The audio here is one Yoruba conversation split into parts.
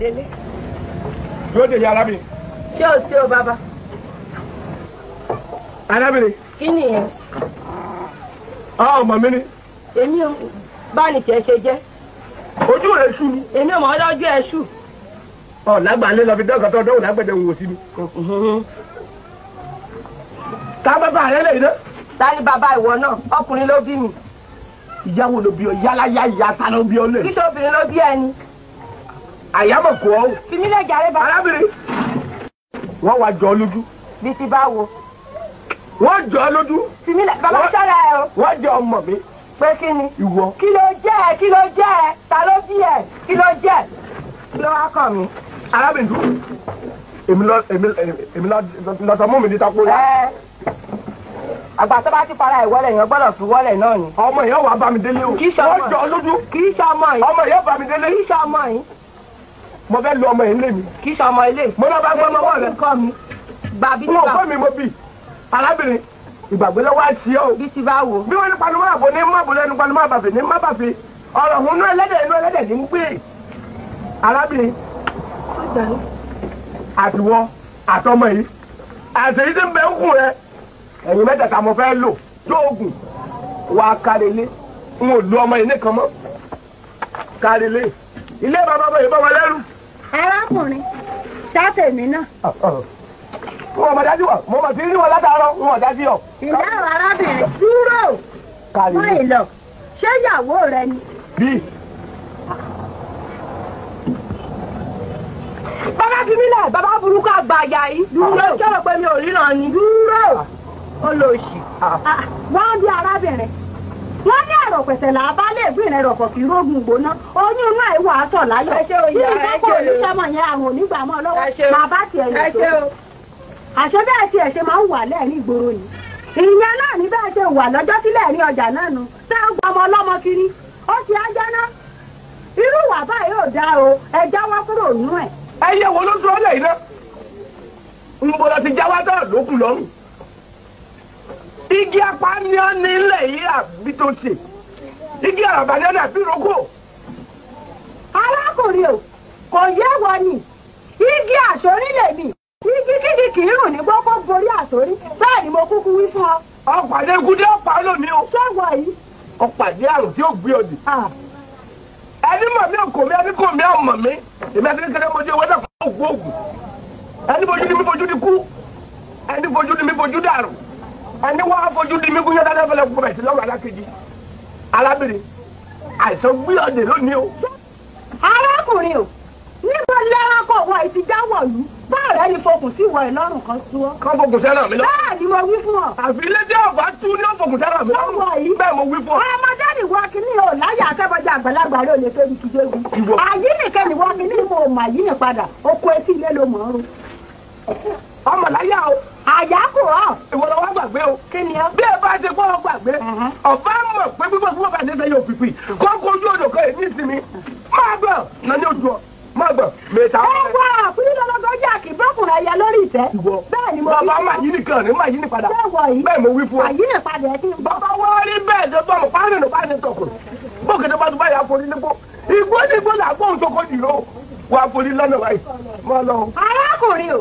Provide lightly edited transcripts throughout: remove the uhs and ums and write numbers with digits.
délé. Yóò dé yàrá mi. Ṣé o sí o bàbá? Arábìnrin. Kí nìyẹn? Ọmọ mi ni. Èmi ò bá ní tiẹ̀ ṣe jẹ́. Ojú rẹ̀ ṣú ni. Èmi ò mọ̀ ọ́ lọ́jọ́ ẹ̀ ṣú. Ọ̀ lágbàlẹ́ lọ fi dọ́kàn tó dọ́wọ́ lágbẹ̀dẹ̀ wò sí mi. Ta bàbá rẹ lè dé. Ta ni bàbá ìwọ náà? Ọkùnrin ló bí mi. Ìyáwó ló bí ọ, yálàyà ìyá ta ló bí ọ lè. Kí ṣe obìnrin ló bí ẹni? Àyàmọ̀ kọ́ ọ́. Fi mí lè jàre bàbá. Arábìnrin. Wọ́n wá jọ ọ lójú. Bí ti bá wo. Wọ́n jọ ọ lójú. Fi mí lè bàbá ṣọ́ra ẹ o. Wọ́n jọ ọmọ mi. Pé kí ni? Ìwọ. Kí ló jẹ́ ẹ? Kí ló jẹ́ ẹ? Ta ló bí ẹ? Kí ló jẹ́? Kí ló wá kàn mí? Arábìnrin dúró. Èmi lọ sọ mú mi ní tako ya. Àgbà tó bá ti fara ìwọlẹ̀ yẹn gbọ́dọ̀ fi wọlẹ̀ náà ni. Ọmọ yẹn wàá bá mi délé o. Kì í ṣe ọmọ yìí. Wọ́n jọ lójú. Kì í ṣe ọmọ yìí. Ọmọ yẹn bá mi délé. Kì í ṣe ọmọ yìí. Mo fẹ́ lu ọmọ yẹn lé mi. Kì í ṣe ọmọ ilé. Mo náà bá gbọ́ ọmọ rẹ. Kọ́ mi. Gbà bí ti bá. Mo fẹ́ mi mo bì. Arábìnrin ìgbàgbé lọ́wọ́ á ṣe ọ́. Bí ti bá wo. Bí wọ́n ní panumọ́ àbò ní má bò lẹ́nu panumọ́ àbàfẹ́ ní má bàfẹ́. Ọ̀rọ̀ hun inú ẹlẹ́dẹ̀ inú ẹlẹ́dẹ̀ ní ń gbé. Arábìnrin. Àtiwọ́ àtọmọ yìí. Àṣeyí ti ń bẹ ń kùn rẹ. Ẹ̀yin mẹ́tẹ̀ẹ̀ta mo fẹ́ lò lóògùn wá kárelé n ò lu ọmọ yìí nìkan mọ́ kárelé ilé bàbá bàbá yìí bá wọn lẹ́rù. Arákùnrin ṣáàtẹ̀mí náà. Wọn mọ̀ dájú wọ̀ mo mọ̀ sí rí wọn látàárọ̀ wọn ò dájú ọ̀. Ìyá arábìnrin dúró wọ́n ìlọ ṣé ìyàwó rẹ ni. Bí. Bàbá fi mí lẹ̀ bàbá burúkú àgbà àyà yìí dúró ṣọ́rọ̀ pé mi ò ríran ni dúró. Olóòṣì. Wọ́n bí arábìnrin. Wọ́n ní àrò pẹ̀sẹ̀ là bá lè gbìn rẹ̀ rọ̀pọ̀ kí rógùn gbóná. Oyún inú àìwọ̀ aṣọ láyọ̀. Ẹ ṣé o Bí ìyá, ẹ ìgbọ́kọ̀ ṣé o. oníṣẹ́mọ̀ yẹn àrùn onígbàmọ́ lọ́wọ́. Ẹ ṣé o. Màá bá tiẹ̀ Ẹ lè ṣé tó. o. Àṣé bẹ́ẹ̀ tiẹ̀ ṣe máa ń wà lẹ́ẹ̀rín ìgboro ni. Ìyẹn náà ní bẹ́ẹ̀ ṣe wà lọ́jọ́ sílẹ̀ ní ọjà náà nu. Tá ń gba ọmọ ọlọ́mọ kiri. Ó ti á jáná. Irú ìwà báyìí ò dáa o. Ẹ jáwọ́ kúrò nínú ẹ̀. Ẹyẹ wo ló dúró lẹ́yìn náà? Ń bọ̀ lọ ti jáwá tán lókun lọ́rùn. Igi apá ní ọ́ ní ilẹ̀ yìí àbí tó ṣe. Igi àràbà ní ọ̀nà àbí ìrókò. Arákùnrin o, kò yé wọ ni. Igi àsórí lèmi. Igi kídi kì í rùn ní gbọ́kọ́ borí àsórí. Bẹ́ẹ̀ ni mo kúkú wí fún ọ. Ọ̀pàdé ikú dé ọ̀pá lónìí o. Ṣé wọ yìí? Ọ̀pàdé àrùn tí ó gbé ọ dì. Ẹni mọ̀ mí ò kò mí, ẹni kò mí ò mọ̀ mí. Èmi àti kékeré mojú ewé náà kó ògùn ògùn. Ẹni fojú di mí fojú di kú. Ẹni fojú di mí fojú dàrú. Ẹni wá fojú di mí kú yẹn dáadáa fẹlẹ kú bẹ̀ sí lọ́wọ́ alákejì. Arábìnrin, àìsàn gbé ọ dè lónìí o. Arákùnrin o, níbo lẹ́ranko wọ ìtì jáwọ̀lú? Báwo rẹ ni fokùn sí ìwọ ìlọ́rùn kan sú ọ? Kán fokùn sẹ́ràn mi lọ. Bẹ́ẹ̀ ni mo wí fún ọ. Àfi ilé tí ọ̀bá tú ní fokùn sẹ́ràn mi lọ́rùn. Lọ́wọ́ yìí. Bẹ́ẹ̀ mo wí fún ọ. Ọmọdé ni wọ́n kìíní o láyà akẹ́bọ̀jà àgbàlagbà rẹ̀ ò lè fẹ́ kìí dégun. Ìwọ. Àyínìkẹ́ ni wọ́n kìíní mo mà yìí padà, oko etí ilé ló mọ̀ ọ́ ro. Ọmọ láyà o. Àyà kò ọ́. Ìwọ lọ wá gbàgbé o. Kí ni ọ́? Bí ẹ bá ṣe kọ́ ọ gbàgbé, ọ̀bá mọ̀ pé gbígbọ́ fún bàbá nífẹ̀ẹ́ yóò pìpì. Kọ́kọ́ ojú odò kan èmi ìsinmi. Máa gbọ̀n nání ojú ọ. Máa gbọ̀n mẹ́ta. Ẹ wá àkúrí lọ́lọ́gọ́jà kì í bọ́kùnrin ẹyẹ lórí ìtẹ́. Ìwọ. Bẹ́ẹ̀ ni mo wí Bàbá fún ọ. máa yí nìkan ní máa yí ní padà. Bẹ́ẹ̀ wọ̀ yìí. Bẹ́ẹ̀ mo wí fún ọ. Àyínì padà ẹ kí n bọ́. Bàbá wa rí bẹ́ẹ̀ tó bọ̀ mọ̀ pàánù ló bá ní tọkùn. Bókè tó bá tó bá yà forí nígbó. Igbó nígbó là gbóhùn tó kó dìrò. Wà forí lọ́nà báyìí. Má lọ. Arákùnrin o,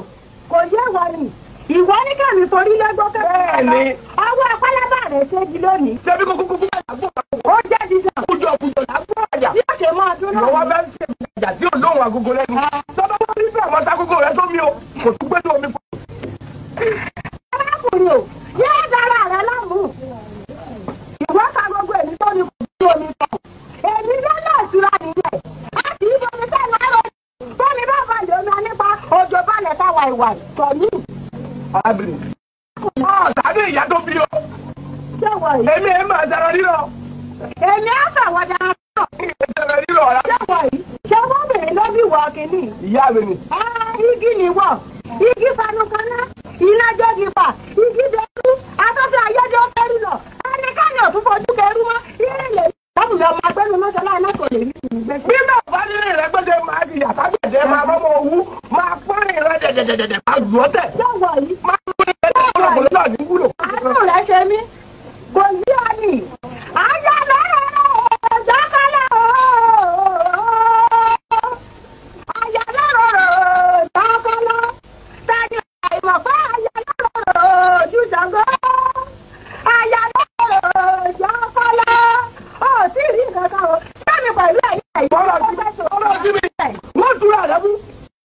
kò yé wọ ni. Ìwọ ní kẹ́mi forí lẹ́gbọ́ kẹ́mi. Bẹ́ẹ̀ ni. Ọwọ́ apálábà rẹ̀ ṣégi lónìí. Ṣé bí kókó kókó làgbó Ó jẹ́ dídàn. kújọ kújọ làgbó àjà. Bí ó ṣe máa dún Ìwọ wá náà. bẹ́ẹ̀ ṣe ìjà tí ò lóhùn agogo lẹ́nu. Tọ́ba wọ́n rí bẹ́ẹ̀ mọ́ta agogo rẹ sómi o. Kò tún gbé omi kù. Arákùnrin o, yóò dára rẹ láàmú. Ìwọ ka gbogbo èmi tó ní kò sí omi kan. Èmi lọ́nà ìtura nìyẹn. A kì í bomi sẹ́nu àrò. Bọ́mi bá balẹ̀ omi anípa, òjò balẹ̀ táwa ìwà tọ̀lú. Arábìnrin. Ọ̀ tàbí ìyá tó bí o. Ṣé wọ̀ yìí? Èmi ẹ̀ máa dára rírọ̀. Èmi á fàwọ̀ dára náà. Dára rírọ̀ ọ̀rá. Ṣé wọ̀ yìí? Ṣé wọ́n bèrè ló bí wọ kìíní? Ìyá mi ni. Igi ni wọ̀. Igi fanukaná. Iná jẹ́gi pa. Igi dẹrú. Afẹ́fẹ́ ayédè fẹ́rù lọ. Ẹnikẹ́ni ò tún fojú kẹrú mọ́. Ilé lè láwùjọ ọmọ agbẹ́nu mọ́ṣálá iná kò lè rí ìlú gbé. Bí náà bá nílé rẹ gbọ́dọ̀ máa fi àtàgbẹ̀dẹ máa mọ́mọ́ owú máa pọ́nrin rẹ dẹ̀dẹ̀dẹ̀dẹ̀ máa lù ọ́ tẹ̀. Ṣé wọ̀ yìí? Máa lù ú ọ̀pọ̀lọpọ̀ náà ní wúlò. Àánú rẹ̀ ṣe mí. Kò yí ọ nì. Ayọ̀ lọ́rọ̀ ọ̀jọ́kọ́lá ooo. Ayọ̀ kankan o.